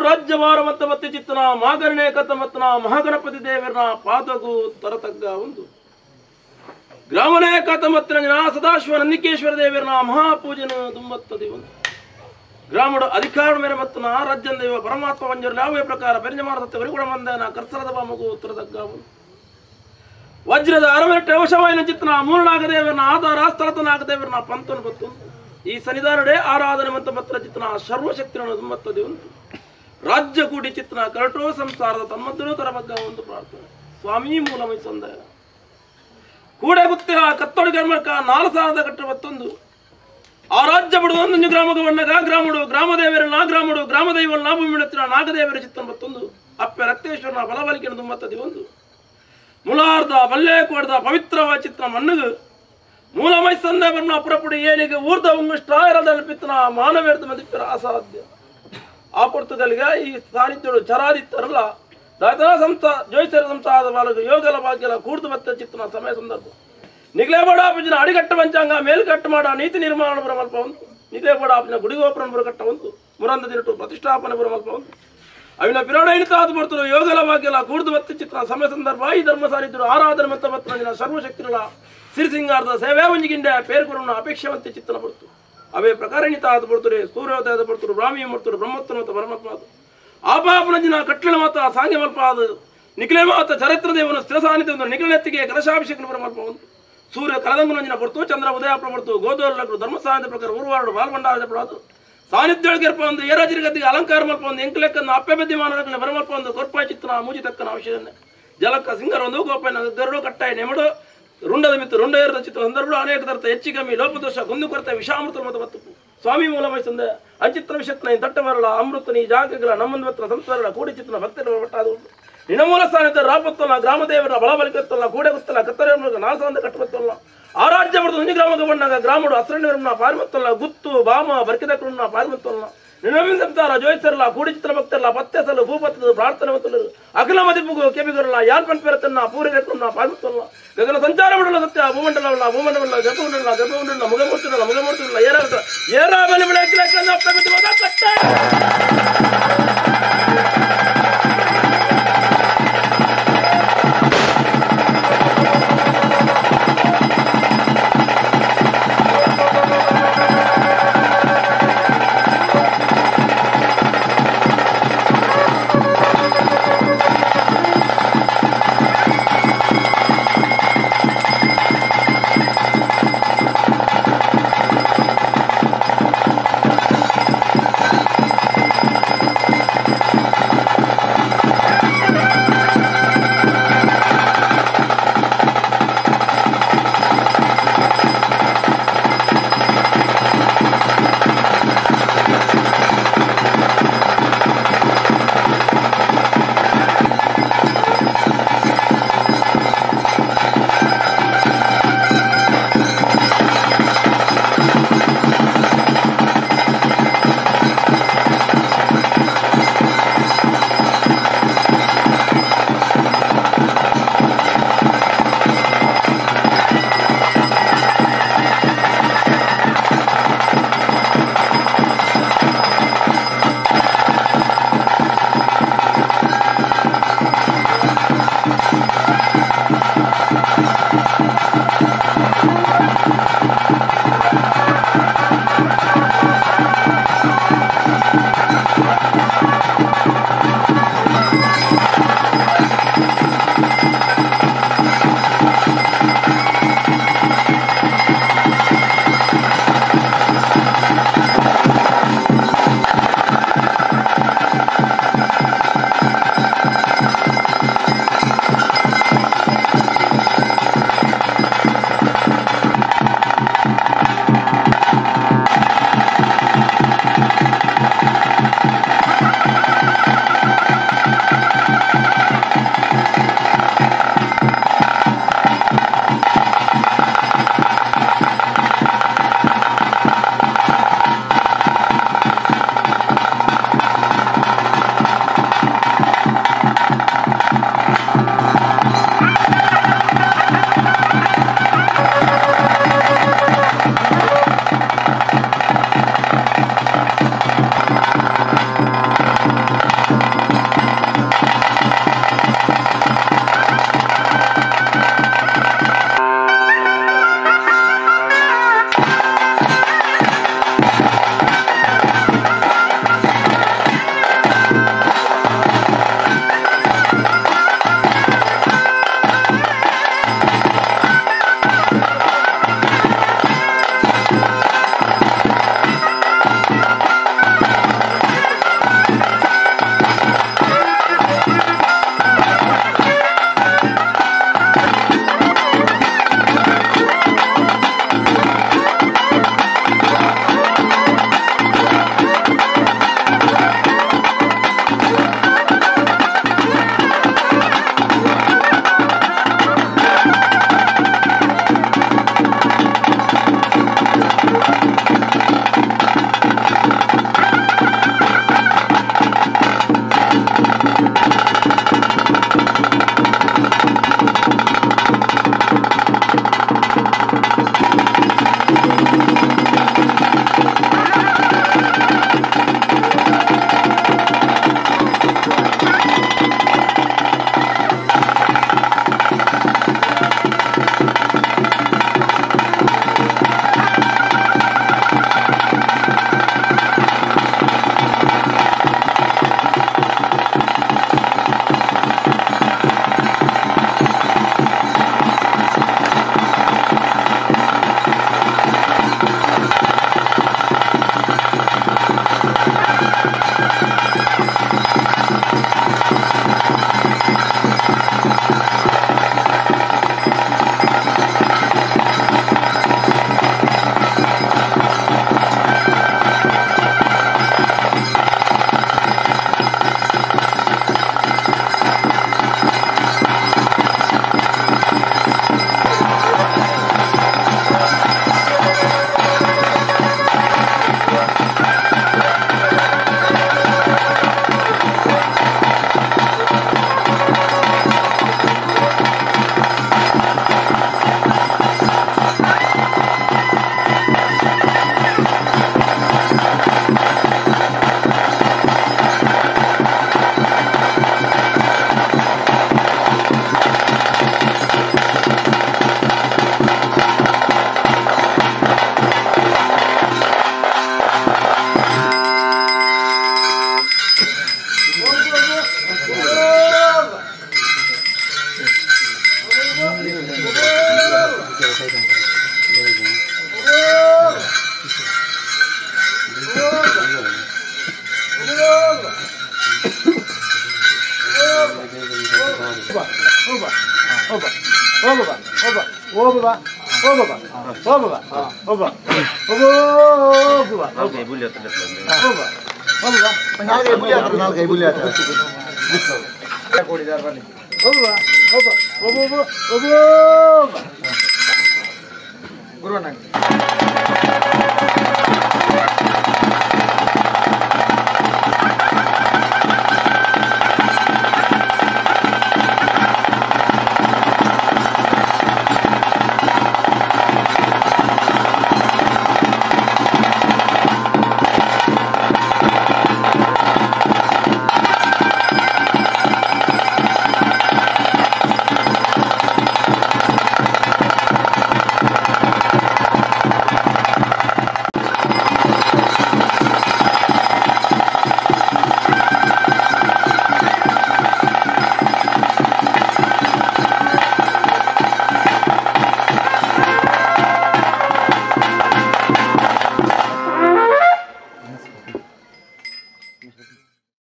ರಾಜ್ಯವಾರ ಮತ್ತೆ ಮತ್ತೆ ಚಿತ್ತನ ಮಾಗರಣೆ ಕಥ ಮತ್ತನ ಮಹಾಗಣಪತಿ ದೇವರನ ಪಾದಗೂ ತರತಗ್ಗ ಒಂದು ಗ್ರಾಮನೇ ಕಥ ಮತ್ತನ ಸದಾಶಿವ ನಂದಿಕೇಶ್ವರ ದೇವರನ ಮಹಾಪೂಜೆನ ತುಂಬತ್ತದೆ ಒಂದು ಗ್ರಾಮದ ಅಧಿಕಾರ ಮೇರೆ ಮತ್ತನ ರಾಜ್ಯ ದೇವ ಪರಮಾತ್ಮ ಮಂಜೂರು ಯಾವುದೇ ಪ್ರಕಾರ ಬೆಂಜಮಾರ ಸತ್ಯ ಕೂಡ ಮಂದನ ಕರ್ಸರದ ಮಗು ತರತಗ್ಗ ಒಂದು ವಜ್ರದ ಅರಮೆಟ್ಟ ಅವಶವಾಯಿನ ಚಿತ್ತನ ಮೂರ್ಣಾಗದೇವರನ ಆಧಾರ ಸ್ಥಳತನಾಗದೇವರನ ಪಂತನು ಬತ್ತು ಈ ಸನ್ನಿಧಾನಡೆ ಆರಾಧನೆ ಮತ್ತು ಪತ್ರ ಚಿತ್ತನ ಸರ್ವಶಕ್ತಿಯನ್ನು ತುಂಬತ್ತದೆ ಉಂಟು ರಾಜ್ಯ ಕೂಡಿ ಚಿತ್ರನ ಕರಟೋ ಸಂಸಾರದ ತಮ್ಮದ್ದೂ ತರಬಗ್ಗ ಒಂದು ಪ್ರಾರ್ಥನೆ ಸ್ವಾಮಿ ಮೂಲಮೈ ಸಂದಯ ಕೂಡೆ ಗುತ್ತಿರ ಕತ್ತೋಡಿ ಗರ್ಮಕ 4000 ಕಟ್ಟ ಮತ್ತೊಂದು ಆ ರಾಜ್ಯ ಬಿಡುವ ಒಂದೊಂದು ಗ್ರಾಮದ ಬಣ್ಣಗ ಗ್ರಾಮಡು ಗ್ರಾಮದೇವರ ನಾಗ್ರಾಮಡು ಗ್ರಾಮದೈವ ನಾಭೂಮಿಡತ್ತಿನ ನಾಗದೇವರ ಚಿತ್ತನ ಮತ್ತೊಂದು ಅಪ್ಪೆ ರಕ್ತೇಶ್ವರನ ಬಲಬಲಿಕೆಯನ್ನು ತುಂಬತ್ತದೆ ಒಂದು ಮುಲಾರ್ದ ಬಲ್ಲೇಕೋಡ್ದ ಪವಿತ್ರವ ಚಿತ್ರ ಮಣ್ಣುಗು ಮೂಲಮೈ ಸಂದಯ ಪುರಪುಡಿ ಏನಿಗೆ ಊರ್ದ ಉಂಗುಷ್ಟಾಯರದಲ್ಲಿ ಪಿತ್ತನ ಮಾನವೇರ್ದ ಮದಿಪ್ಪರ ಅಸಾಧ್ಯ ಆ ಪೊರ್ತುಗಲ್ಗೆ ಈ ಸಾನ್ನಿಧ್ಯಡು ಚರಾದಿತ್ತರಲ್ಲ ದಾತನ ಸಂಸ್ಥಾ ಜೋಯಿಸರ ಸಂಸ್ಥಾದ ಬಾಲಕ ಯೋಗಲ ಭಾಗ್ಯಲ ಕೂಡ್ದು ಬತ್ತ ಚಿತ್ತನ ಸಮಯ ಸಂದರ್ಭ ನಿಗ್ಲೇಬೋಡ ಆಪಿನ ಅಡಿಗಟ್ಟ ಪಂಚಾಂಗ ಮೇಲ್ಕಟ್ಟು ಮಾಡ ನೀತಿ ನಿರ್ಮಾಣ ಬರಮಲ್ಪ ಉಂಟು ನಿಗ್ಲೇಬೋಡ ಆಪಿನ ಗುಡಿಗೋಪುರನ ಬರಕಟ್ಟ ಉಂಟು ಮುರಂದ ದಿನಟು ಪ್ರತಿಷ್ಠಾಪನೆ ಬರಮಲ್ಪ ಉಂಟು ಅವಿನ ಪಿರೋಡ ಇಣಿತಾದ ಬರ್ತರು ಯೋಗಲ ಭಾಗ್ಯಲ ಕೂಡ್ದು ಬತ್ತ ಚಿತ್ತನ ಸಮಯ ಸಂದರ್ಭ ಈ ಧರ್ಮ ಸಾನ್ನಿಧ್ಯರು ಆರಾಧನೆ ಮತ್ತ ಮತ್ತನ ಸರ್ವಶಕ್ತಿಗಳ ಸಿರಿಸಿಂಗಾರದ ಸೇವೆ ಒಂಜಿಗಿಂಡ ಪೇರ್ಗುರನ್ನು ಅಪೇಕ್ಷೆವಂತೆ ಚಿತ್ತನ ಬರ್ತು ಅವೇ ಪ್ರಕಾರ ನಿತಾದ ಬರ್ತರೆ ಸೂರ್ಯೋದಯದ ಬರ್ತರು ಬ್ರಾಹ್ಮಿ ಮೂರ್ತರು ಬ್ರಹ್ಮೋತ್ತಮ ಮತ್ತು ಪರಮಾತ್ಮ ಆಪಾಪನ ದಿನ ಕಟ್ಟಳ ಮಾತ ಸಾಂಗ್ಯ ಮಲ್ಪ ಆದ ನಿಖಿಲ ಮಾತ ಚರಿತ್ರ ದೇವನ ಸ್ಥಿರ ಸಾನ್ನಿಧ್ಯ ನಿಖಿಲನೆತ್ತಿಗೆ ಕಲಶಾಭಿಷೇಕ ಪರಮಲ್ಪ ಉಂಟು ಸೂರ್ಯ ಕಲದಂಗುನಂಜಿನ ಬರ್ತು ಚಂದ್ರ ಉದಯಾಪುರ ಬರ್ತು ಗೋದೋಲರು ಧರ್ಮ ಸಾನ್ನಿಧ್ಯ ಪ್ರಕಾರ ಊರುವಾಡು ಬಾಲ್ಭಂಡಾರ ಪಡೋದು ಸಾನ್ನಿಧ್ಯ ಒಂದು ಏರಾಜಿರಗತಿಗೆ ಅಲಂಕಾರ ಮಲ್ಪ ಒಂದು ಎಂಕಲೆಕ್ಕನ್ನು ಅಪ್ಪೆ ಬದ್ದಿಮಾನ ಬರಮಲ್ಪ ಒಂದು ಕೊರ್ಪಾಯ ಚಿತ್ರನ ಮೂಜಿ ತಕ್ಕನ ಅವಶ್ಯ ಜಲಕ್ಕ ಸಿಂಗರ ಒಂದು ಗೋಪಾಯನ ಗರುಡು ಕಟ್ಟಾಯ ನೆಮಡು ರುಂಡದ ಮಿತ್ತು ರುಂಡ ಏರದ ಚಿತ್ರ ಸಂದರ್ಭ ಅನೇಕ ತರ್ಥ ಹೆಚ್ಚು ಕಮ್ಮಿ ಲೋಪದೋಷ ಕುಂದುಕೊರತೆ ವಿಷಾಮೃತ ಮತ್ತು ಮತ್ತು ಸ್ವಾಮಿ ಮೂಲಮೈ ಸಂದ ಅಚಿತ್ರ ವಿಷತ್ನ ತಟ್ಟ ಬರಲ ಅಮೃತ ನೀ ಜಾಗಗಳ ನಮ್ಮಂದು ಹತ್ರ ಸಂಸಾರಗಳ ಕೂಡಿ ಚಿತ್ರನ ಭಕ್ತರ ಒಟ್ಟಾದ ನಿನಮೂಲ ಸ್ಥಾನದ ರಾಪತ್ತಲ್ಲ ಗ್ರಾಮದೇವರ ಬಳಬಲಿಕತ್ತಲ್ಲ ಕೂಡೆ ಗೊತ್ತಲ್ಲ ಕತ್ತರೆ ನಾಲ್ಕು ಕಟ್ಟಬತ್ತಲ್ಲ ಆ ರಾಜ್ಯ ಬರೆದು ಒಂದು ಗ್ರಾಮಕ್ಕೆ ಬಂದಾಗ ಗ್ರಾಮಡು ಅಸರಣ್ಯರನ್ನ ಪಾರಿಮತ್ತಲ್ಲ ಗುತ್ತು ಬಾಮ ಬರ್ಕಿದಕರನ್ನ ಪಾರಿಮತ್ತಲ್ಲ ನಿನವಿನ ಸಂಸಾರ ಜೋಯಿಸರಲ್ಲ ಕೂಡಿ ಚಿತ್ರ ಭಕ್ತರಲ್ಲ ಪತ್ತೆಸಲು ಭೂಪತ್ತದ ಪ್ರಾರ್ಥನೆ ಮತ್ತಲ್ಲ ಅಖಿಲ ಮದಿಪುಗು ಕೆಬಿಗರಲ್ಲ ಯಾನ್ ಪನ್ಪೆರತನ್ನ ಪೂರೈರಕ್ಕನ್ನ ಪಾರಿಮತ್ತಲ್ಲ ಗಗನ ಸಂಚಾರ ಮಾಡಲ್ಲ ಸತ್ಯ ಭೂಮಂಡಲವಲ್ಲ ಭೂಮಂಡಲವಲ್ಲ ಗರ್ಭಗುಂಡಲ್ಲ ಗರ್ಭಗುಂಡಲ್ಲ ಮುಗಮೂರ್ತಿರಲ್ಲ ಮುಗಮೂರ್ತಿರಲ್ಲ ಏರ ಏರ ಬೆಲೆ ಬೆಳೆ ಕಟ್ಟ. ಹೋಗುವ ಹೋಗುವ ಹೋಗುವ ಹೋಗುವ ಹೋಗುವ ಹೋಗುವ ಹೋಗುವ ಹೋಗುವ ಹೋಗುವ ಹೋಗುವ ಹೋಗುವ ಗುರುವಣ್ಣ.